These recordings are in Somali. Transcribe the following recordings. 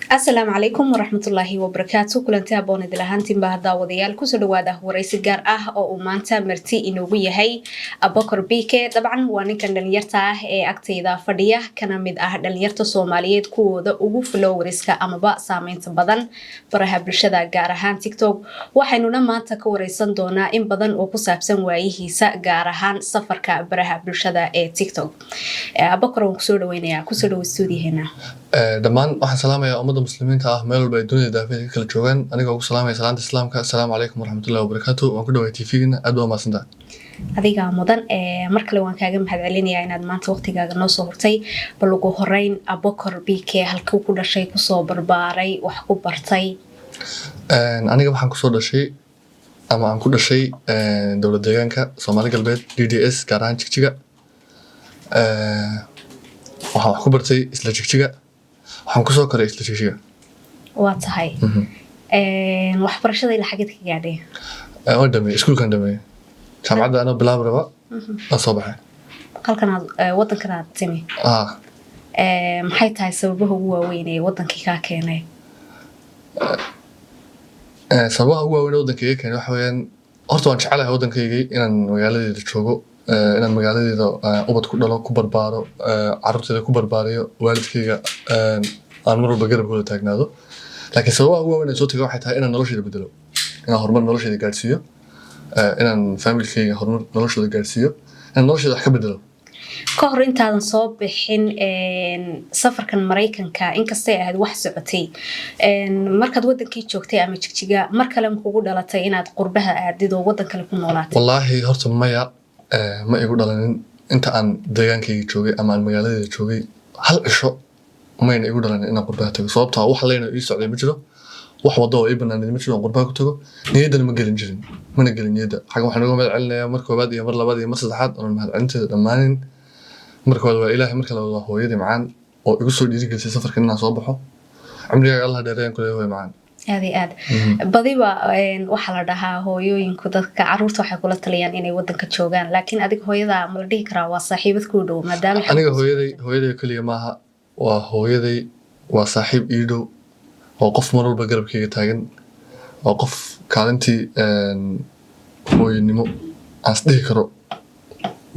Asalaamu calaykum waraxmatullaahi wabarakaatu. Kulanti haboon idil ahaantiinba haddaa wadayaal, kusoo dhawaada waraysi gaar ah oo uu maanta marti inoogu yahay Abokor BK. Dabcan waa ninkan dhalinyarta ah ee agtayda fadhiya, kana mid ah dhalinyarta Soomaaliyeed kuwooda ugu followerska amaba saameynta badan baraha bulshada, gaar ahaan TikTok. Waxaynuna maanta ka wareysan doonaa in badan oo ku saabsan waayihiisa, gaar ahaan safarka baraha bulshada ee TikTok. Abokor, waan kusoo dhaweynayaa, kusoo dhawo stuudiyaheena. Dhammaan waxaan salaamayaa ummadda Muslimiinta ah meel walba ay dunida daafeed ka kala joogaan, anigoo ugu salaamaya salaanta Islaamka: assalaamu calaykum waraxmatullahi wabarakaatu. Waan ku dhawahay TV-gina, aad baa mahadsantahay. Adigaa mudan. Mar kale waan kaaga mahad celinayaa inaad maanta waqtigaaga noo soo hurtay. Bal ugu horeyn, Abokor BK halkuu ku dhashay, kusoo barbaaray, wax ku bartay? Aniga waxaan kusoo dhashay ama aan ku dhashay Dowlad Deegaanka Soomaali Galbeed, DDS, gaar ahaan Jigjiga. Waxaan wax ku bartay isla Jigjiga, waxaan kusoo koray isla Jigjiga. Waa tahay. Waxbarashada ilaa xageed ka gaadhay? Waan dhameeyey iskuulkan, dhameeyey jaamacadda, anoo bilaab raba aan soo baxay. Halkanaad, wadankanaad timi? Ah. Maxay tahay sababaha ugu waaweyn ee wadankii kaa keenay? Sababaha ugu waaweyn ee waddankayga keenay waxa weeyaan, horta waan jecelahay waddankaygii, inaan magaaladeeda joogo, inaan magaaladeeda ubad ku dhalo, ku barbaaro, carruurteyda ku barbaariyo, waalidkayga aan mar walba garabkooda taagnaado. Laakiin sababaha ugu waaweyn ee soo tagay waxay tahay inaan noloshayda bedelo, inaan horumar noloshayda gaadhsiiyo, inaan familykayga horumar noloshooda gaadhsiiyo, inaan noloshayda wax ka bedelo. Ka hor intaadan soo bixin safarkan Maraykanka, inkastay ahayd wax socotay, markaad wadankii joogtay ama Jigjiga, mar kale ma kugu dhalatay inaad qurbaha aadid oo wadan kale ku noolaatay? Wallaahi horta maya, ma igu dhalanin. Inta aan deegaankayga joogay ama aan magaaladeeda joogay, hal cisho mayna igu dhalanin inaan qurbaha tago, sababtoo ah wax leyna ii socday ma jiro, wax wado oo ii banaaneed ma jiro aan qurbaha ku tago. Niyaddana ma gelin jirin, mana gelin niyadda. Xaggan waxaan uga mahad celinayaa mar koowaad iyo mar labaad iyo mar saddexaad oonan mahad celinteeda dhammaanin. Marka koowaad waa Ilaahay, marka labaad waa hooyadii macaan oo igu soo dhiirigelisay safarkan inaan soo baxo. Cimrigaaga Allah dheereeyaan kuleeyahay, hooyo macaan. Aad iyo aad. Badiba waxaa la dhahaa hooyooyinku dadka caruurta waxay kula taliyaan inay wadanka joogaan, laakiin adiga hooyada ma la dhihi karaa waa saaxiibad kuu dhow maadaama Aniga hooyaday, hooyaday keliya maaha. Waa hooyaday, waa saaxiib ii dhow, waa qof mar walba garabkayga taagan, waa qof kaalintii hooyanimo aan is dhihi karo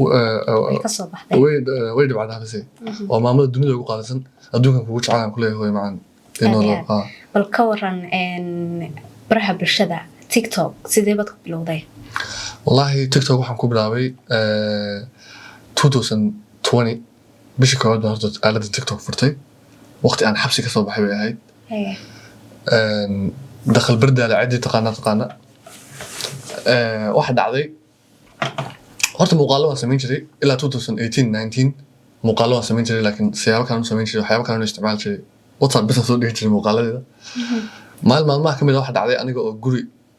way kasoo baxday. Way dhibcadaafisay. Waa maamada dunida ugu qaalisan adduunkan, kugu jecel aan kuleeyahay, hooyo macaan. Aad iyo Inoolo aad. Bal ka waran baraha bulshada TikTok, sidee baad ku bilowday? Wallaahi TikTok waxaan ku bilaabay 2020 bishii koowaad baan horta aaladda TikTok furtay. Waqti aan xabsi kasoo baxay bay ahayd. Dakhal bardaale, ciddii taqaana taqaana. Waxa dhacday, horta muuqaallo waan samayn jiray ilaa 2018 19, muuqaallo waan samayn jiray, laakiin siyaabo kale u samayn jiray, waxyaabo kale u isticmaali jiray. WhatsApp bisa soo dhigi jiray muuqaaladeeda. Maalin maalmaha kamid ah waxa dhacday, aniga oo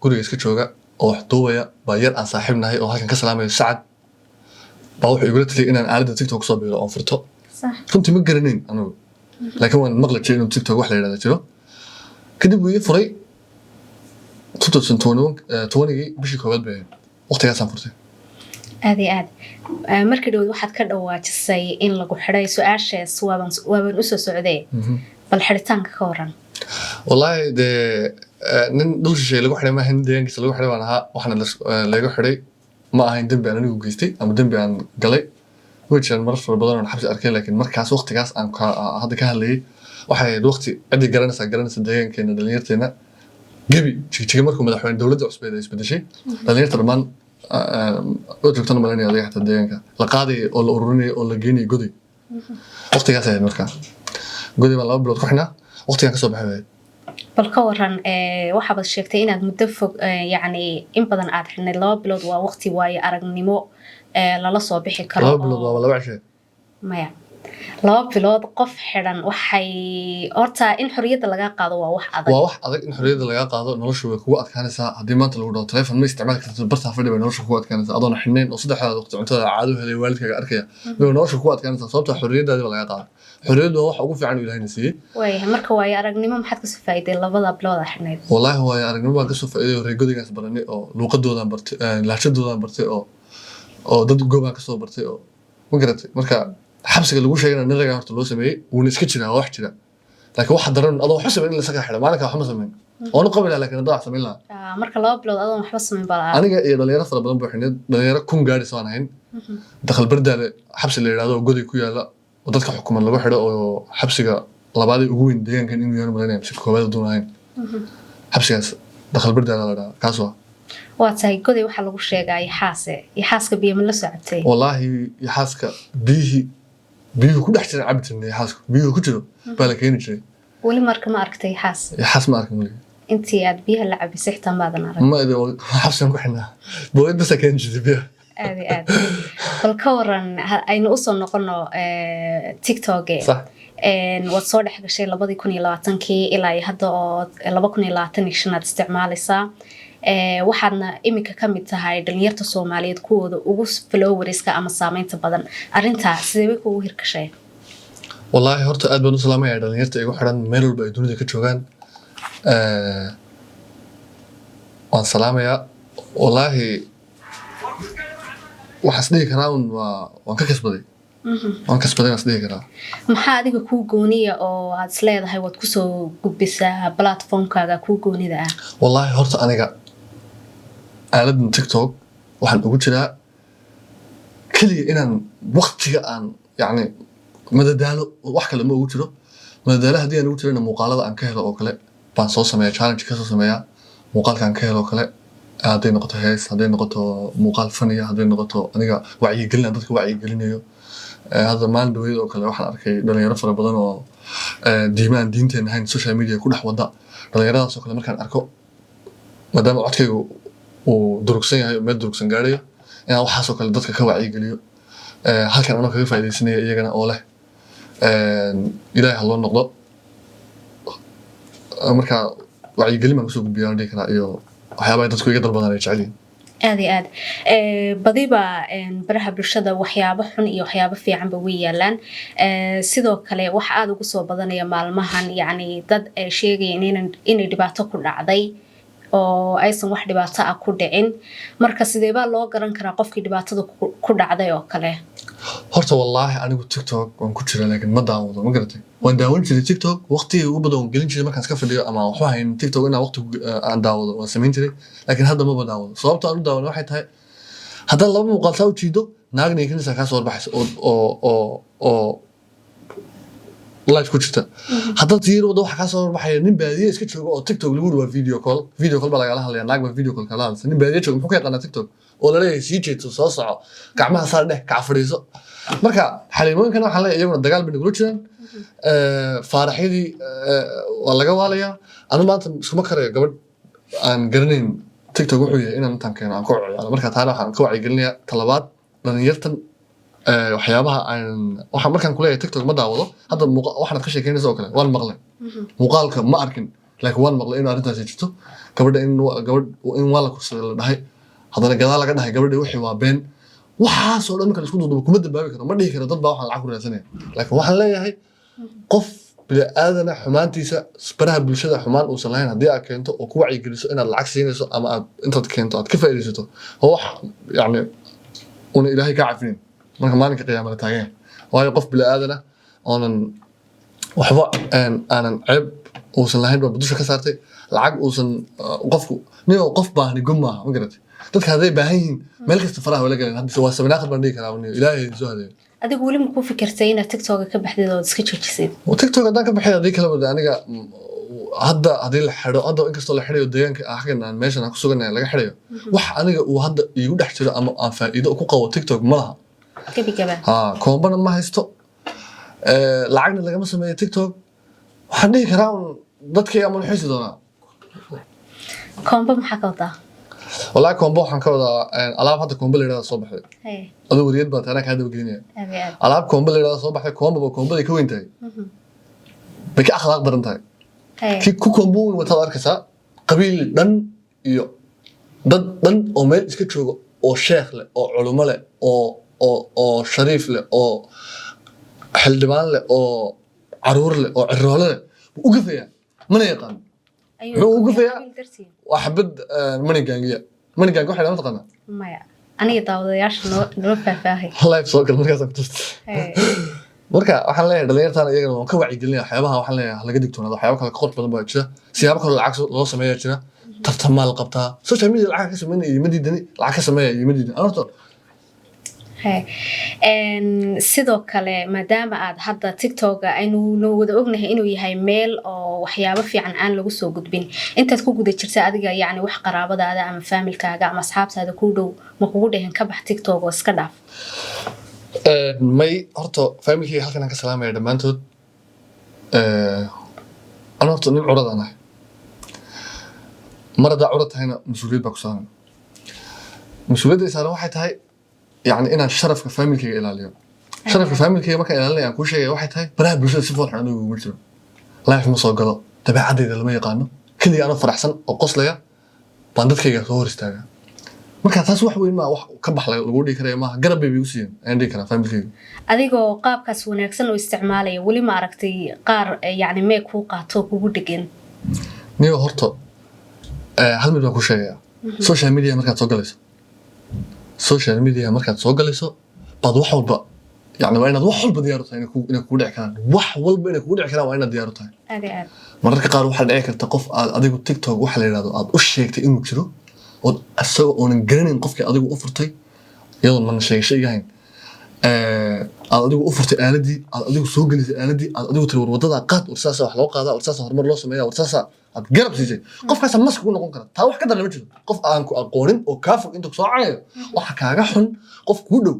guriga iska jooga oo wax duubaya baa yar aan saaxiib nahay oo halkan ka salaamayo, Sacad, baa wuxuu igula taliyay inaan aaladda TikTok kusoo biiro oon furto. Runtii ma garanayn anigu, laakiin waan maqli jiray inuu TikTok wax la yidhahda jiro. Kadib wuu ii furay 2021 20gii bishii koowaad bay ahayd, waqtigaasaan furtay. Aad iyo aad. Markii dhaweyd waxaad ka dhawaajisay in lagu xidhay. Su-aashaas waaban usoo socdee, bal xidhitaanka ka waran. Wallaahi dee nin dhul shisheeye lagu xidhay maaha, nin deegaankiisa lagu xidhay baan ahaa. Waxaana laga xidhay ma ahayn dembi aan anigu geystay ama dembi aan galay. Way jiraan marar fara badan oon xabsi arkay, laakiin markaas waqtigaas aan hadda ka hadlayay waxay ahayd waqti ciddii garanaysa garanaysa deegaankeena, dhalinyarteena gebi Jigjiga markuu madaxweyne dowladda cusbeed ay isbedeshay, dhalinyarta dhammaan waa joogtana malaynaya adiga xataa deegaanka la qaadayay oo la ururinayay oo la geynayay Goday. Waqtigaas ahayd markaa. Goday baan 2 bilood ku xidhnaa, waqtigaan kasoo baxay bay ahayd. Bal ka waran, waxaabad sheegtay inaad muddo fog, yacni in badan aad xidhnayd. 2 bilood waa waqti waayo aragnimo lala soo bixi karo. 2 bilood waaba 2 cishe. Maya, 2 bilood qof xidhan, waxay horta in xorriyadda lagaa qaado waa wax adag. Waa wax adag in xorriyadda lagaa qaado. Noloshu way kugu adkaanaysaa. Haddii maanta lagu dhaho telefoon ma isticmaali kartid, bartaa fadhi, bay nolosha kugu adkaanaysaa. Adoona xidhnayn oo saddexdaada waqti cuntada caado helay, waalidkaaga arkaya, bay nolosha kugu adkaanaysaa, sababta xorriyaddaadi baa lagaa qaaday. Xorriyaddu waa waxa ugu fiican uu Ilaahayna siiyey. Waayahay, marka waayo aragnimo maxaad kasoo faa'iiday labada bilood aad xidhnayd? Wallaahi waayo aragnimo baan kasoo faa'iiday oo reer Godaygaas baranay oo luuqadoodaan bartay, lahjadoodaan bartay oo dad goobaan kasoo bartay oo ma garatay. Marka xabsiga lagu sheegana nin ragaa horta loo sameeyey, wuuna iska jiraa, waa wax jira. Laakiin waxa daran adoo waxba samayn in la iska xidho. Maalinka waxba ma samayn, waanu qabi lahaa, laakiin haddaan wax samayn lahaa. Marka 2 bilood adoon waxba samayn baa la Aniga iyo dhalinyaro fara badan buu xidhneed, dhalinyaro 1000 gaadhis waan ahayn. Dakhal Bardaale xabsi la yidhahdo oo Goday ku yaala oo dadka xukuman lagu xidho, oo xabsiga labaadii ugu weyn deegaankan inuu yahay malaynaya, mise koowaad haduun ahayn. Xabsigaas Dakhal Bardaale la dhahaa, kaas waa. Waa tahay. Goday waxaa lagu sheegaa yaxaase. Yaxaaska biyo ma la soo cabtay? Wallaahi, yaxaaska biyihii, biyuhu ku dhex jiran cabi jirnay. Yaxaasku biyuhu ku jiro baa la keeni jiray. Weli marka ma aragtay yaxaas? Yaxaas ma arkin weliga. Intii aad biyaha la cabisay xitaa maadan arag? Ma idin, xabsigan ku xidhnaa, booyad basa keeni jirtay biyaha. Aad iyo aad. Bal ka waran, aynu usoo noqono TikTok. Sax. Waad soo dhex gashay 2020-kii ilaa iyo hadda oo 2025 aad isticmaalaysaa. Waxaadna iminka ka mid tahay dhalinyarta Soomaaliyeed kuwooda ugu followerska ama saameynta badan. Arrintaa sidee bay kugu hirgashay? Wallaahi, horta aad baan u salaamaya dhalinyarta igu xidhan meel walba ay dunida ka joogaan. Waan salaamayaa. Wallaahi, waxaan is dhihi karaa un waa waan ka kasbaday, waan kasbaday waan is dhihi karaa. Maxaa adiga kuu gooniya oo aad is leedahay waad kusoo gudbisaa platformkaaga kuu goonida ah? Wallaahi, horta aniga aaladan TikTok waxaan ugu jiraa keliya inaan waqtiga aan yacni madadaalo, wax kale ma ugu jiro. Madadaalo haddii aan ugu jirana, muuqaalada aan ka helo oo kale baan soo sameeya, challenge ka soo sameeya muuqaalka aan ka helo oo kale, hadday noqoto hees, hadday noqoto muuqaal faniya, hadday noqoto aniga wacyigelin aan dadka wacyigelinayo. Hadda maalin dhaweyd oo kale waxaan arkay dhalinyaro fara badan oo diima aan diinteena ahayn social media ku dhex wada. Dhalinyaradaas oo kale markaan arko, maadaama codkaygu uu durugsan yahay oo meel durugsan gaarayo, inaan waxaasoo kale dadka ka wacyigeliyo. Halkan anoo kaga faaidaysanaya iyagana oo leh Ilaahay ha loo noqdo. Marka wacyigelin baan kusoo gudbiya aan dhihi karaa, iyo waxyaabaha dadku iga dalbadaan ay jecel yihiin. Aad iyo aad. Badiba baraha bulshada waxyaabo xun iyo waxyaabo fiicanba way yaalaan. Sidoo kale waxa aada ugu soo badanaya maalmahan, yacni, dad ay sheegaya inay dhibaato ku dhacday oo aysan wax dhibaato ah ku dhicin. Marka sidee baa loo garan karaa qofkii dhibaatada ku dhacday oo kale? Horta wallaahi, anigu TikTok waan ku jira, laakiin ma daawado, ma garatay? Waan daawan jiray TikTok, waqtigii ugu badan waan gelin jiray markaan iska fadhiyo ama aan waxba haynin. TikTok inaan waqti aan daawado waan samayn jiray, laakiin hadda maba daawado. Sababta aan u daawano waxay tahay, haddaad laba muuqaal saa u jiido, naagna kanisa kaa soo horbaxaysa oo live ku jirta. Haddaad yiri wada, waxa kaa soo horbaxaya nin baadiye iska jooga oo TikTok lagu yiri waa video call, video call baa lagala hadlaya, naag baa video call kala hadlaysa. Nin baadiye jooga muxuu ka yaqaanaa TikTok oo laleeyahay sii jeedso, soo soco, gacmaha saar dheh, kac, fadhiiso? Marka xaliimooyinkana waxaan leeyahay iyaguna dagaal bay nagula jiraan. Faaraxyadii waa laga waalayaa. Anu maanta iskuma karayo gabadh aan garanayn TikTok wuxuu yahay inaan intaan keeno aan ku ciyaaro. Marka taana waxaan ka wacyigelinayaa. Talabaad, dhalinyartan waxyaabaha aan waxaan markaan kuleeyahay TikTok ma daawado hadda, waxaad ka sheekeynaysa oo kale waan maqlay. Muuqaalka ma arkin, laakiin waan maqlay in arrintaasi jirto, gabadha in gabadh in waa la kursaday la dhahay, haddana gadaal laga dhahay gabadha wixii waa been. Waxaasoo dhan marka la isku duudubo, kuma dambaabi karo, ma dhihi karo dad baa waxaan lacag ku raadsanaya. Laakiin waxaan leeyahay, qof bini-aadana xumaantiisa baraha bulshada, xumaan uusan lahayn haddii aad keento oo ku wacyigeliso inaad lacag siinayso ama aad intaad keento aad ka faa'iidaysato, oo wax yacni una Ilaahay kaa cafinin marka maalinka qiyaama la taagan yahay. Waayo, qof bini-aadana oonan waxba aanan ceeb uusan lahayn baa dusha ka saartay lacag uusan qofku nin oo qof baahni gum maaha, ma garatay? Dadka hadday baahan yihiin, meel kasta faraha wala galeen. Hadda waa sabinaaqad baan dhihi karaa, Ilaahay soo hadeeyo. Adigu weli ma ku fikirtay inaad TikToka ka baxdid ood iska joojisid? TikTok haddaan ka baxay, haddii kale wada aniga hadda haddii la xidho, hadda inkastoo la xidhayo deegaanka xaggan aan meeshan aan ku suganahay laga xidhayo, wax aniga uu hadda iigu dhex jiro ama aan faa'iido ku qabo TikTok ma laha. Gebi gaba. Ha, koombana ma haysto, lacagna lagama sameeyo TikTok. Waxaan dhihi karaa un dadkay ama xusi doonaa. Koomba maxaa ka wadaa? Wallahi, koombo waxaan ka wadaa alaab hadda koombo la yidhahda soo baxday. Adoo wariyad baa tahay, anaa kaa dabagelinaya. Aad iyo aad. Alaab koombo la yidhahda soo baxday. Koombaba koombaday ka weyn tahay bay ka akhlaaq daran tahay. Kii ku koombo weyn wataad arkaysaa qabiil dhan iyo dad dhan oo meel iska jooga, oo sheekh leh, oo culimo leh, oo shariif leh, oo xildhibaan leh, oo caruur leh, oo ciroole leh, wuu u gafayaa, mana yaqaan. Ayuu Muxuu ugu gafayaa? Qabiil dartii. Waa xabad money gangiya. Money gang waxay dhahaan, mataqaanaa? Maya, aniga daawadayaasha noo faahfaahay. Live soo gal, markaasaan ku tusta. Marka waxaan leeyahay dhalinyartan iyagana waan ka wacyigelinaya waxyaabaha. Waxaan leeyahay ha laga digtoonaado, waxyaabo kale ka qurux badan baa jira, siyaabo kale lacag loo sameeyaa jira, tartamaa la qabtaa. Social media lacag ka sameynaya iyo ma diidani, lacag ka sameeya iyo ma diidani. Ana horta Sidoo kale, maadaama aad hadda TikToka aynu noo wada ognahay inuu yahay meel oo waxyaabo fiican aan lagu soo gudbin, intaad ku guda jirta adiga, yacni wax qaraabadaada ama faamilkaaga ama asxaabtaada kuu dhow ma kugu dhehen ka bax TikTok oo iska dhaaf? May, horta faamilkayga halkan aan ka salaamaya dhammaantood. Ana horta nin curad aan ahay. Mar haddaa curad tahayna, mas-uuliyad baa ku saaran. Mas-uuliyadda ay saaran waxay tahay yani inaan sharafka faamilkayga ilaaliyo. Sharafka faamilkayga markaan ilaalinaya aan kuu sheegaya waxay tahay, baraha bulshada si fool xun anigu uguma jiro, live ma soo galo, dabeecadayda lama yaqaano. Keliya anoo faraxsan oo qoslaya baan dadkayga soo hor istaagaa. Marka taas wax weyn maa, wax ka bax lagu dhihi karaya maaha. Garab bay igu siiyeen ayaan dhihi karaa faamilkayga. Adigoo qaabkaas wanaagsan oo isticmaalaya, weli ma aragtay qaar yacni meeg kuu qaato kugu dhegan? Niyo, horta hal mid baan ku sheegaya. Social media markaad soo galayso, social media markaad soo galayso baad wax walba, yani waa inaad wax walba diyaar u tahay inay kugu dhici karaan. Wax walba inay kugu dhici karaan waa inaad diyaar u tahay. Aad iyo aad. Mararka qaar waxaa dhici karta qof aad adigu TikTok waxa la yidhahdo aad u sheegtay inuu jiro, ood isagoo oonan garanayn qofkii adigu u furtay, iyadoon mana sheegasho iga hayn, aad adigu u furtay aaladii, aad adigu soo gelisay aaladii, aad adigu tiri war wadadaa qaad, war saasa wax loo qaadaa, war saasa horumar loo sameeya, war saasa aad garab siisay, qofkaasa mas kugu noqon kara. Taa wax ka daran ma jiro. Qof aan ku aqoonin oo kaa fog intuu kusoo cayayo, waxa kaaga xun qof kuu dhow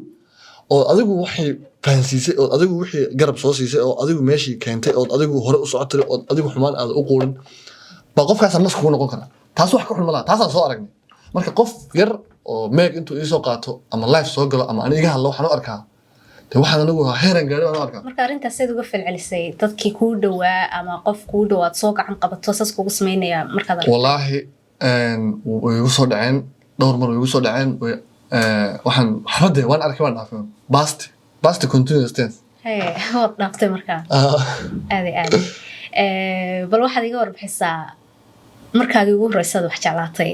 oo adigu waxay fahansiisay, oo adigu wixii garab soo siisay, oo adigu meeshii keentay, oo adigu hore u socotay, oo adigu xumaan aada u quurin baa qofkaasa mas kugu noqon kara. Taas wax ka xun ma laha. Taasaan soo aragnay. Marka qof yar oo meeg intuu iisoo qaato ama live soo galo ama ani iga hadlo, waxaan u arkaa de waxaan anigu heeran gaari baan u arkaa. Marka arrintaas seed uga falcelisay? Dadkii kuu dhowaa ama qof kuu dhow aad soo gacan qabato saas kugu samaynaya markaad aragto? Wallaahi way igu soo dhaceen dhowr mar, way igu soo dhaceen. Waxaan waxba waan arkay, waan dhaafay. Past, past continuous tense. Haye, waad dhaaftay markaa. Aad iyo aad. Bal waxaad iga warbixisaa markaagii ugu horeysaad wax jeclaatay.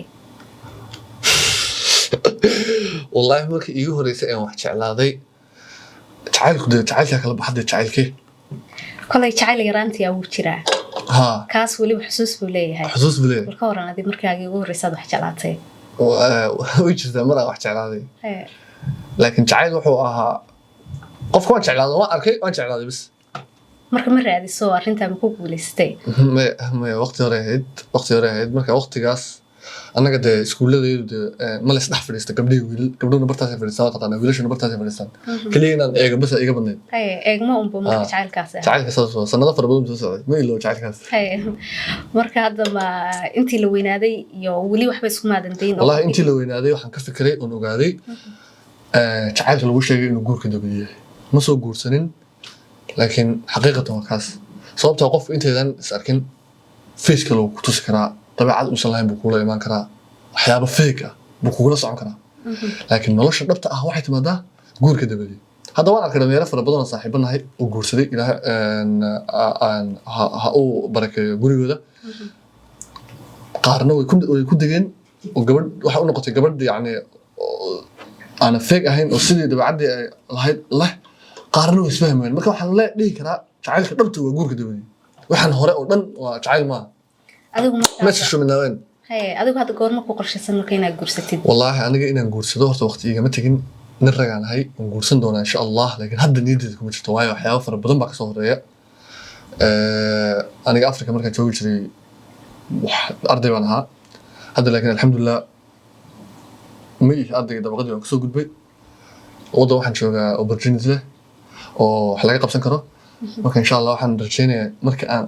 Wallaahi markii iigu horeysay aan wax jeclaaday, jacaylku dee jacaylkaa kala baxade, jacaylkee? Kolay jacayl yaraantii wuu jiraa. Ha. Kaas weliba xusuus buu leeyahay. Xusuus buu leeyahay. Bal ka waran adi markaagii ugu horeysaad wax jeclaatay? Way jirtaa mar aan wax jeclaaday, laakiin jacayl wuxuu ahaa qofka waan jeclaaday, waan arkay, waan jeclaaday bas. Marka ma raadiso, arrintaa ma ku guuleysatay? Maya, maya, waqti hore ahayd, waqti hore ahayd. Marka waqtigaas annaga dee iskuuladaydu dee ma la isdhex fadhiista gabdhihi wiilal. Gabdhuhuna bartaasay fadhiistaan, waa taqaanaa, wiilashuna bartaasay fadhiistaan. Keliya inaan eego bas iga badnayd. Haye, eegmo unba marka jacaylkaasi ahaa. Jacaylka saas waa sanado fara badan soo socday, ma iloow jacaylkaas. Haye, marka hadda ma intii la weynaaday iyo weli waxba isku maadandayn oo? Wallahi intii la weynaaday waxaan ka fikiray oon ogaaday jacaylka lagu sheegay inuu guurka dabadiyo yahay. Ma soo guursanin, laakiin xaqiiqatan waa kaas. Sababtoo qofku intaydan is arkin faceka lagu ku tusi karaa, dabeecad uusan lahayn buu kugula imaan karaa, waxyaabo fake ah buu kugula socon karaa, laakiin nolosha dhabta ah waxay timaadaa guurka dabadii. Hadda waan arkay dhalinyaro fara badan oo saaxiibo nahay oo guursaday. Ilaahay ha uu barakeeyo gurigooda. Qaarna way ku degeen oo gabadh waxay u noqotay gabadh yacni oo aanan fake ahayn oo sidii dabeecaddii ay lahayd leh. Qaarna way isfahmayeen. Marka waxaan le dhihi karaa jacaylka dhabta waa guurka dabadii. Waxaan hore oo dhan waa jacayl maaha. Adigu ma marka shuminaaween. Haye, adigu hadda goorma ku qorshaysan marka inaad guursatid? Wallaahi aniga inaan guursado horta waqti igama tegin. Nin ragaan ahay, waan guursan doonaa insha Allah, laakiin hadda niyaddeeda kuma jirto, waayo waxyaabo fara badan baa kasoo horeeya. Aniga Africa markaan joogi jiray wax arday baan ahaa. Hadda laakiin alxamdulilah ma ihi ardayga, dabaqadii waan kasoo gudbay. Waddan waxaan joogaa opportunity leh oo wax laga qabsan karo. Marka insha Allah waxaan rajeynayaa marka aan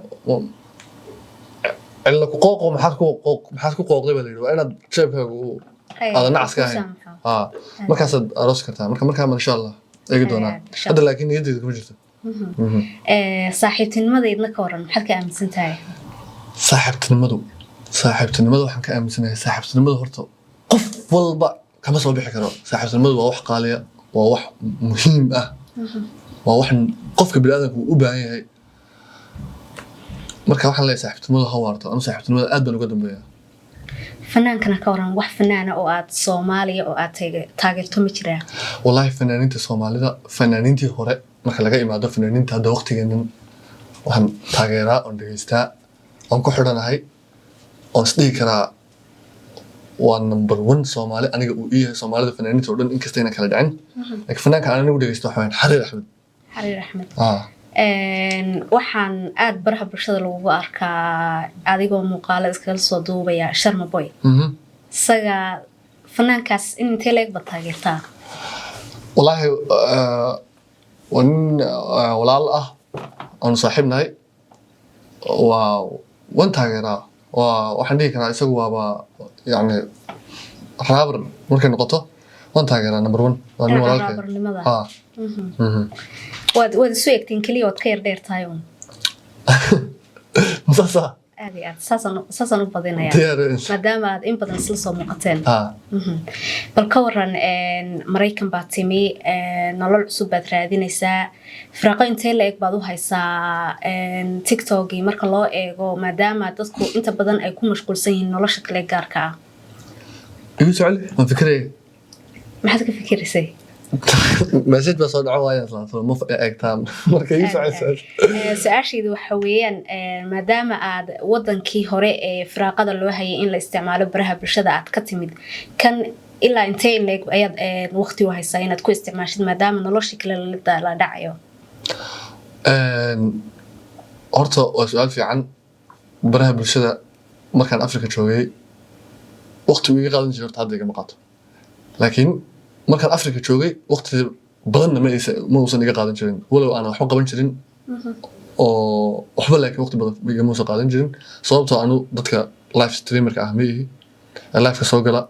cilla ku qooqo, maxaad ku qooqday baa la yidhi, waa inaad jeebkaaga uu Haye, aadan nacas ka ku ahayn. saamaxo. Haa, markaasaad aroosi kartaa. Marka markaa insha Allah eegi doonaa. Insha Hadda laakiin niyaddeeda kuma jirto. Saaxiibtinimadeedna ka waran, maxaad ka aaminsan tahay? Saaxiibtinimadu waxaan ka aaminsanahay, saaxiibtinimadu horta qof walba kama soo bixi karo. Saaxiibtinimadu waa wax qaaliya, waa wax muhiim ah, waa wax qofka biniaadamka uu u baahan yahay. Marka waxaan leeyahay saaxiibtinimadu ha waarto. Anu saaxiibtinimada aad baan uga dambeeyaa. Fanaankana ka waran, wax fanaana oo aad Soomaaliya oo aad taageerto ma jiraa? Wallaahi fanaaniinta Soomaalida, fanaaniintii hore Marka laga imaado fanaaniinta hadda waqtigeenan, waxaan taageeraa oon dhegeystaa oon ku xidhanahay oon isdhihi karaa waa number one Soomaali aniga uu ii yahay Soomaalida fanaaniinta oo dhan, inkasta inaan kala dhicin, laakiin fanaanka aan anigu dhegeysto waxa wayaan Xariir Axmed. Xariir Axmed. Ah. Waxaan aada baraha bulshada lagugu arkaa adigoo muuqaalo iskaga soo duubaya Sharma Boy. Isaga fanaankaas in intee leeg baad taageertaa? Wallaahi waa nin walaal ah oonu saaxiib nahay. Waa wan taageeraa. Waa waxaan dhihi karaa isagu waaba yani rapper markay noqoto waan taageeraa, number one waa nin dhinaca walaalkay. Rappernimada. Ah. Waad isu egtiin, keliya waad ka yar dheer tahay uun. Saasa. Aad iyo aad saasaan u badinaya. Diyaar. Maadaama aad in badan isla soo muuqateen. Ah. Bal ka waran, Maraykan baad timi, nolol cusub baad raadinaysaa. Firaaqo intee la eg baad u haysaa TikTokii marka loo eego, maadaama dadku inta badan ay ku mashquulsan yihiin nolosha kale gaarka ah? Igu socoli, waan fikiraya. Maxaad ka fikiraysay? Message baa soo dhaco waaya, islaanto ma eegtaan marka igu socoli. Su-aashaydu waxa weeyaan, maadaama aad wadankii hore ee firaaqada loo hayay in la isticmaalo baraha bulshada aad ka timid, kan ilaa intee in leeg ayaad waqti u haysaa inaad ku isticmaashid, maadaama noloshii kale la dhacayo? Horta waa su-aal fiican. Baraha bulshada markaan Africa joogay waqti uu iga qaadan jiray, horta hadda igama qaato, laakiin markaan Africa joogay waqti badanna ma uusan iga qaadan jirin, walow aanan waxba qaban jirin oo waxba, laakiin waqti badan igama uusan qaadan jirin, sababtoo anu dadka live streamerka ah ma ihi, liveka soo gala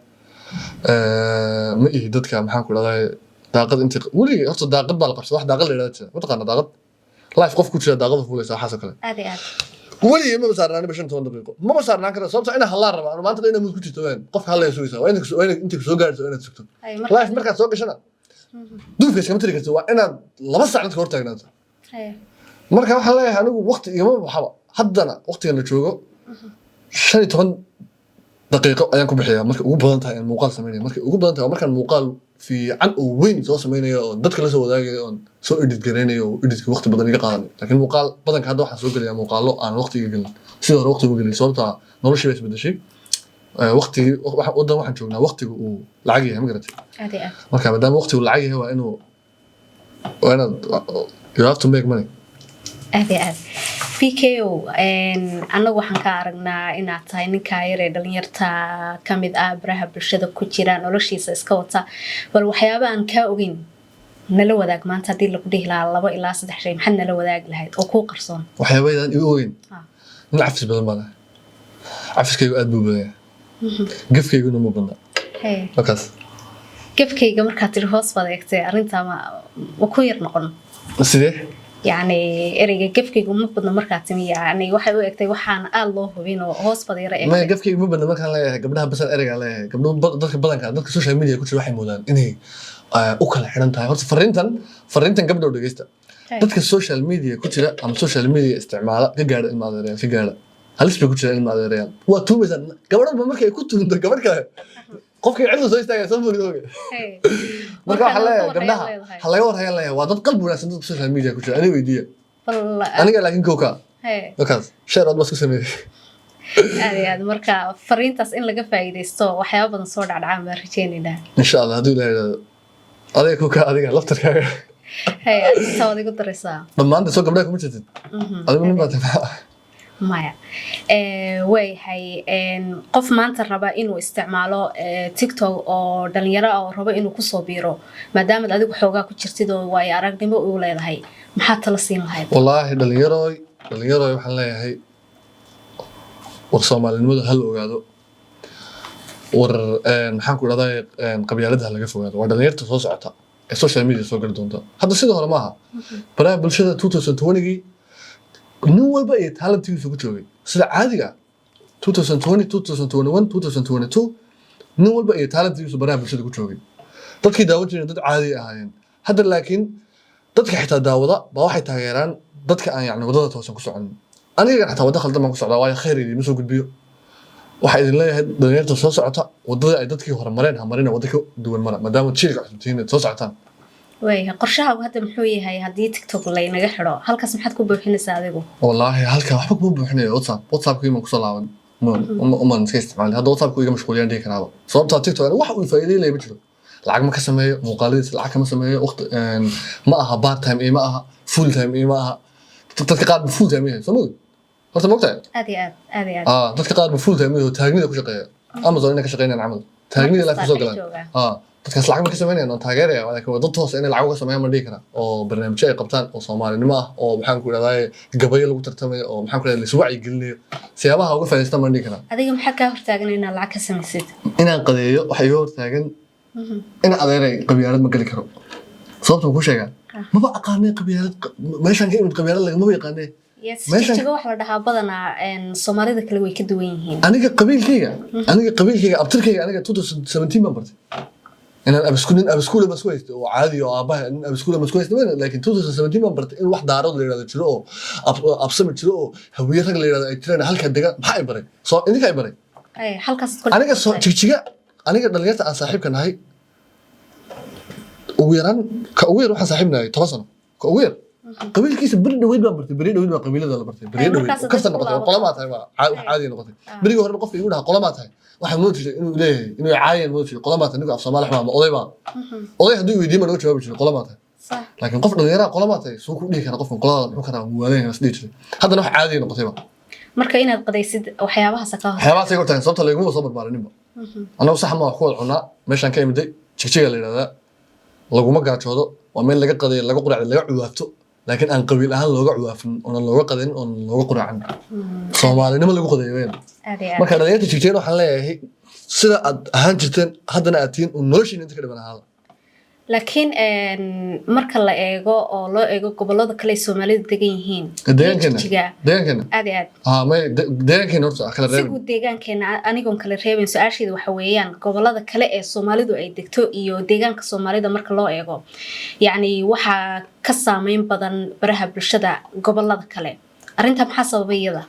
ma ihi, dadka maxaan ku dhahdaa daaqad inta weligay. Horta daaqad baa la qabsada, wax daaqad la yidhahda jira, mataqaana daaqad live qof ku jira, daaqada fuulaysa, waxaas oo kale. Aad iyo aad. Weligay maba saarnaan 15 daqiiqo, maba saarnaan kara, sababtoo inaa hallaan rabaa anu maanta dhan inaad mud ku jirto waan qofka hallaya sugaysaa, waa inaad inta soo gaarayso, waa inaad sugto. Ay, live markaad soo gashana duufka iskama tiri karto, waa inaad 2 saac dadka hor taagnaato. Marka waxaan leeyahay anigu waqti igama baxaba. Haddana waqtigan la joogo 15 daqiiqo ayaan ku bixiyaa markay ugu badan tahay aan muuqaal samaynayo. Markay ugu badan tahay waa markaan muuqaal fiican oo weyn soo samaynayo oo dadka la soo wadaagayo oon soo edit garaynayo oo editka waqti badan iga qaadanayo. Laakiin muuqaal badanka hadda waxaan soo gelayaa muuqaalo aan waqti iga gelin, sidii hore waqti uma gelin, sababtaa noloshii baa isbedeshay. Waqtigii wadan waxaan joognaa waqtigu uu lacag yahay, ma garatay? Aad iyo aad. Marka maadaama waqtigu lacag yahay, waa inaad you have to make money. Aad iyo aad. PK o, annagu waxaan ka aragnaa inaad tahay ninkaa yar ee dhalinyarta ka mid ah, baraha bulshada ku jira, noloshiisa iska wata. Bal waxyaaba aan kaa ogeyn nala wadaag maanta. Haddii lagu dhihi lahaa labo ilaa saddex shay, maxaad nala wadaagi lahayd oo kuu qarsoon? Waxyaabaydaan igu ogeyn? Ah. Nin cafis badan baan ahay. Cafiskaygu aad buu badan yahay, gefkayguna ma badna. Markaas Gefkayga markaad tiri hoos baad eegtay, arrintaa ma ku yar noqon? Sidee? Yacni ereyga gefkaygu ma badno markaad timi, yacni waxay u egtay waxaan aad loo hubin oo hoos baad yara Maya. eegtay. Gefkaygu ma badna markaan leeyahay gabdhaha basan ereygaan leeyahay gabdho dadka badanka, dadka social media ku jira waxay moodaan inay u kala xidhan tahay. Horta fariintan gabdhow dhegeysta. Dadka social media ku jira ama social media isticmaala, ka gaadha, ilma adeerayaal, ka gaadha, halis bay ku jiraan, ilma adeerayaal. Waa tuumaysaan gabadh walba markay ku tuunto gabadh kale, qofkii cidla soo istaagaya soo fogid oge. Marka waxaan leeyahay gabdhaha ha laga warhayan leeyahay, waa dad qalbi wanaagsan dadka social media ku jira, aniga weydiiya. Bal Aniga laakiin kowka markaas sheer ood baa isku sameeyey. Aad iyo aad. Marka fariintaas in laga faa'iidaysto, waxyaaba badan soo dhacdhacaan baan rajeynaynaa. Insha Allah, hadduu Ilaah yidhahdo. Adiga kowka, adiga laftarkaaga. Intaa waad igu daraysaa. Dhammaanta soo gabdhaha kuma jirtid. Adigu nin baa timaa. Maya. Waayahay, qof maanta raba inuu isticmaalo TikTok oo dhalinyaro ah oo rabo inuu kusoo biiro, maadaamaad adigu xoogaa ku jirtid oo waayo aragnimo u leedahay, maxaad tala siin lahayd? Wallaahi dhalinyaroy, waxaan leeyahay war Soomaalinimada ha la ogaado, war maxaan ku dhahday, qabyaaladda ha laga fogaado. Waa dhalinyarta soo socota ee social media soo gali doonta. Hadda sidii hore maaha baraha bulshada. 2020gii nin walba iyo talentigiisu ku joogay sida caadiga ah. 2020, 2021, 2022 nin walba iyo talentigiisu baraha bulshada ku joogay. Dadkii daawan jireen dad caadi ahaayeen. Hadda laakiin dadka xitaa daawada baa waxay taageeraan dadka aan yacni wadada toosan ku soconin. Aniga xitaa wadda khaldan baan ku socdaa, waayo khayr idiima soo gudbiyo. Waxaa idin leeyahay dhalinyarta soo socota, waddada ay dadkii hore mareen ha marina, wadda ka duwan mara, maadaama jiilka cusub tihiin aad soo socotaan. Waayahay, qorshahaagu hadda muxuu yahay haddii TikTok laynaga xidho? Halkaas maxaad ku buuxinaysaa adigu? Wallaahi halkan waxba kuma buuxinayo. WhatsAppka iman kusoo laaban uman iska isticmaalin. Hadda WhatsAppka iga mashquuliyaan dhihi karaaba, sababtaa TikTok aniga wax uu faa'iiday leeyahay ma jiro. Lacag ma ka sameeyo muuqaaladiisa, lacag kama sameeyo. Waqti ma aha, part time ima aha, full time ima aha. Dadka qaar ba full time yahay, soo mogid horta, mogtahay? Aad iyo aad, aad iyo aad. Ah, dadka qaar ba full time yahay oo taagnida ku shaqeeya, Amazon inay ka shaqeynayaan camal, taagnida life kusoo galaan. Ah, dadkaas lacag ma ka sameynayaan, waan taageeraya, laakiin waa dad toos inay lacag uga sameeyaan ma dhihi karaa, oo barnaamijyo ay qabtaan oo Soomaalinimo ah, oo maxaan ku idhahdaa, gabayo lagu tartamayo, oo maxaan ku idhahdaa, laisu wacyi gelinayo, siyaabaha uga faa'iidaystaan ma dhihi karaa. Adiga maxaa kaa hortaagan inaad lacag ka samaysid? Inaan qadeeyo waxa iga hortaagan in adeeray qabyaalad ma geli karo. Sababta ma ku sheegaa? Maba aqaanay qabyaalad. Meeshaan ka imid qabyaalad lagamaba yaqaanee. Yes, Jigjiga waxa la dhahaa badanaa Soomaalida kale way ka duwan yihiin. Aniga qabiilkayga, abtirkayga, aniga 2017 baan bartay inaan abisku nin abiskuule ma isku haystay oo caadi oo aabaha nin abiskuule ma isku haystay, laakiin 2017 baan bartay in wax Daarood la yidhahdo jiro, oo Absame jiro, oo Hawiye rag la yidhahdo ay jiraan halka dega. Maxaa ay baray? Soo idinka ay baray. Ay, halkaas Aniga soo Jigjiga, aniga dhalinyarta aan saaxiibka nahay, ugu yaraan ka ugu yar waxaan saaxiib nahay 10 sano, ka ugu yar qabiilkiisa beri dhaweyd baan bartay. Beri dhaweyd baa qabiilada la bartay, beri dhaweyd Markaas oo kaftan dadku noqotay oo laabato. Qolamaa tahay baa wax caadi noqotay. Berigii hore qofka igu dhaha "Qolamaa tahay?" waxaan moodi jiray inuu leeyahay inuu caayan moodi jiray. "Qolamaa tahay?" Ninku af Soomaali xumaa ma oday baa? Oday hadduu weydiin baan uga jawaabi jiray "Qolamaa tahay?" Laakiin qof dhalinyara "Qolamaa tahay?" suu ku dhihi kara qofkan? Qoladaada muxuu karaa? Muwaalan is dhihi jiray. Haddana wax caadi noqotay ba. Marka inaad qadaysid waxyaabahaas ka hor Waxyaabahaas ay hortaagan, sababta layguma soo barbaarinba. Annagu sax ma wax ku wada cunaa. Meeshaan ka imiday Jigjiga la yidhahdaa, laguma gaajoodo. Waa meel laga qadeeyo, laga quraacdo, laga cuwaafto, laakiin aan qabiil ahaan looga cuwaafin, oonan looga qadanin, oonan looga quraacan. Soomaalinimo lagu qadeeyo weyn. Aad iyo aad. Marka dhalinyarta Jigjigan waxaan leeyahay, sida aad ahaan jirteen haddana aad tihiin un noloshiina inta ka dhiman ahaada. Laakiin marka la eego oo loo eego gobollada kale ay Soomaalidu degan yihiin iyo Deegaankeena. Jigjiga. Deegaankeena. Aad iyo aad. Ah, may deegaankeena horta kala Si reebin. guud deegaankeena, anigoon kala reebin, su-aasheeda waxa weeyaan gobollada kale ee Soomaalidu ay degto iyo deegaanka Soomaalida marka loo eego, yacni waxaa ka saameyn badan baraha bulshada gobollada kale. Arrintaa maxaa sababay iyada?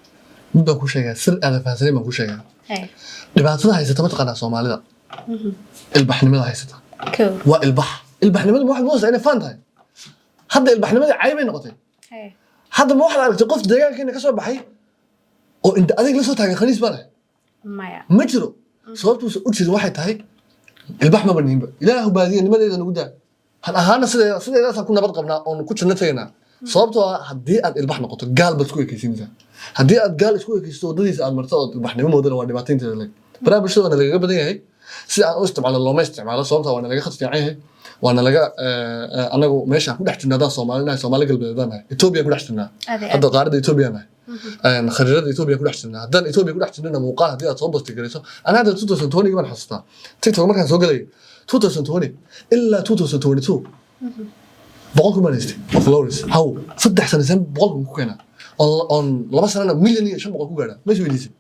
Mid baan ku sheegaa, sir aadan fahansanayn baan ku sheegaa. Dhibaatada haysata mataqaanaa Soomaalida? Ilbaxnimada haysata. Kow. Waa ilbax. Ilbaxnimadu ma waxaad moodaysaa inay faan tahay? Hadda ilbaxnimadii cay bay noqotay. Hadda ma waxaad aragtay qof deegaankeena ka soo baxay oo inta adig la soo taagan "Khaniis baan ahay"? Maya. Ma jiro. Sababtuusa u jirin waxay tahay ilbax maba nihinba. Ilaahu baadiyanimadeeda nagu daa, han ahaana sideeda sideedaasaan ku nabad qabnaa oon ku janno tegaynaa. Sababtoo ah haddii aad ilbax noqoto, gaal baad isku ekeysiinaysaa. Haddii aad gaal isku ekeysisto, waddadiisa aad marto ood ilbaxnimo moodana, waa dhibaataynteeda leg. Baraha bulshada waana lagaga badan yahay. Sida aan u isticmaalno looma isticmaalo, sababtaa waana laga khad fiican yahay, waana laga anagu meeshaan ku dhex jirna haddaan Soomaali nahay, Soomaali Galbeed haddaan nahay, Etoobiya ku dhex jirnaa. Aad iyo aad. Hadda qaaradda Etoobiya nahay, khariirada Etoobiya ku dhex jirnaa. Haddaan Etoobiya ku dhex jirnana, muuqaal haddii aad soo post garayso, ana hadda 2020 baan xasuustaa TikTok markaan soo galayay, 2020 ilaa 2022 100,000 baan haystay of followers. How 3 sano seen 100,000 ku keenaa on 2 sanana 1,500,000 ku gaadhaa? Ma is weydiisay?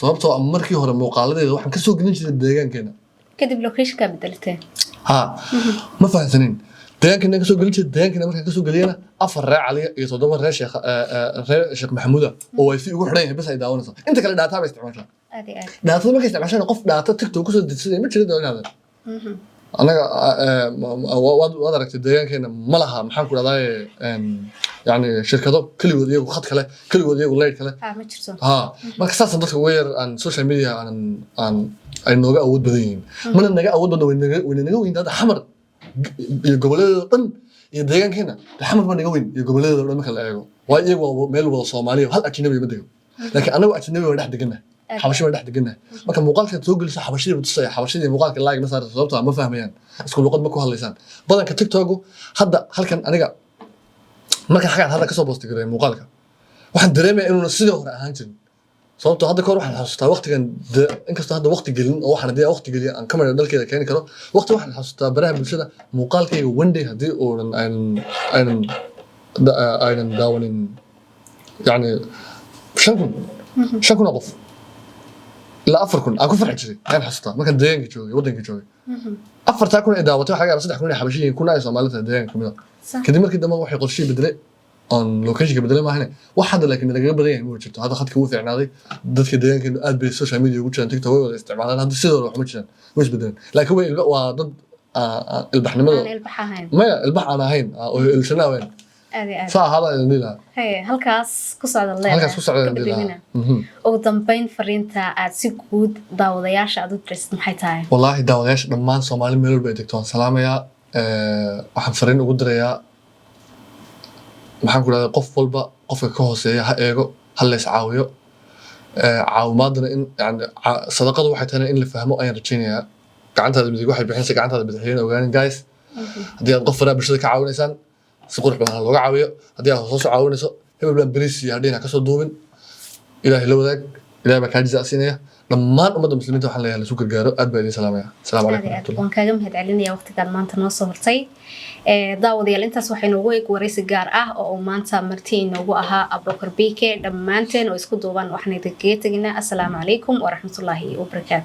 Sababtoo ah markii hore muuqaaladeeda waxaan ka soo gelin jiray deegaankeena. Kadib locationkaa bedelatee? Ha, ma fahansanin. Deegaankeena ka soo gelin jiray. Deegaankeena markaan kasoo geliyana, afar reer Caliya iyo toddoba reer Sheekh reer Sheekh Maxamuuda oo wifi ugu xidhan yahay bas ay daawanaysaa. Inta kale data bay isticmaashaa. Aad iyo aad. Datada markay isticmaashaan, qof data TikTok kusoo dejsaday ma jirin inaadan anaga waad aragtay, deegaankeena ma laha, maxaan ku dhahdaa, yani shirkado keligood iyagu khad kale, keligood iyagu leyd kale. Ha, ma jirto. Ha, marka saasaan dadka uga yar aan social media aanan aan ay nooga awood badan yihiin. Mana naga awood badna, wayna naga weyn. Hadda Xamar iyo gobolladeeda dhan iyo deegaankeena de, Xamar baa naga weyn iyo gobolladeeda dhan marka la eego, waayo iyagu waa meel wada Soomaaliya, hal ajnabi ma dego, laakiin anagu ajnabi waan dhex degannahay, Xabashi waan dhex degannahay. Marka muuqaalkaad soo geliso, Xabashidii buu tusaya, Xabashidii muuqaalka like ma saarta, sababtoo ah ma fahmayaan, isku luqad ma ku hadlaysaan. Badanka TikToku hadda halkan aniga marka xagaan hadda kasoo post gareeyo muuqaalka, waxaan dareemaya inuuna sidii hore ahaan jirin, sababtoo hadda kahor waxaan xasuustaa waqtigan inkastoo hadda waqti gelin oo waxaan haddii aan waqti geliyo aan kamera dhalkeeda keeni karo. Waqti waxaan xasuustaa baraha bulshada muuqaalkayga one day haddii uunan aynan daawanin, yani 5,000, 5,000 oo qof ilaa 4,000 aan ku farxi jiray ayaan xasuustaa markaan deegaanka joogay, waddanka joogay. 4,000 ay daawatay waxaa laga yaabaa 3,000 inay Xabashi yihiin, kuna ay Soomaali tahay deegaanka kamid ah. Kadib markii dambe waxay qorshihii bedelay oon locationka bedelay maahane, wax hadda laakiin lagaga badan yahay ma jirto. Hadda khadka wuu fiicnaaday, dadka deegaankeenu aad bay social media ugu jiraan, TikTok way wada isticmaalaan. Hadda sidoo wax ma jiraan, way isbedeleen, laakiin way waa dad Ilbaxnimada Aan ilbax ahayn. Maya, ilbax aan ahayn oo ilshana ahayn. Aad iyo aad. Saa ahaabaa idin dhihi lahaa. Haye, halkaas ku socda leedahay. Halkaas ku socda Ka idin dhihi dhadhamina. lahaa. Ugu dambeyn, fariinta aad si guud daawadayaasha aad u diraysid maxay tahay? Wallaahi, daawadayaasha dhammaan Soomaali meel walba ay degto waan salaamayaa. Waxaan fariin ugu dirayaa, maxaan ku dhahday, qof walba qofka ka hooseeya ha eego, ha leys caawiyo. Caawimaadana in yani sadaqadu waxay tahayna in la fahmo ayaan rajaynayaa. Gacantaada midig waxay bixinaysa gacantaada bidixiyana ogaanin. Guys, haddii aad qof faraha bulshada ka caawinaysaan, si qurux badan ha looga caawiyo. Haddii aad hoos u caawinayso, hebel baan beriis iyo hadhiin ha kasoo duubin. Ilaahay la wadaag, Ilahay baa kaa jazaa siinaya. Dhammaan ummadda Muslimiinta waxaan leeyahay lasu gargaaro. Aad baa idin salaamaya. Asalaamu Aad calaykum iyo aad waraxmatullah. Waan kaaga mahad celinaya waqtigaad maanta noo soo hortay. Daawadayaal, intaas waxaa inoogu eeg waraysi gaar ah oo uu maanta marti inoogu ahaa Abubakar Bike. Dhammaanteen oo isku duuban waxaan idinkaga teginaa asalaamu calaykum waraxmatullaahi wabarakaatu.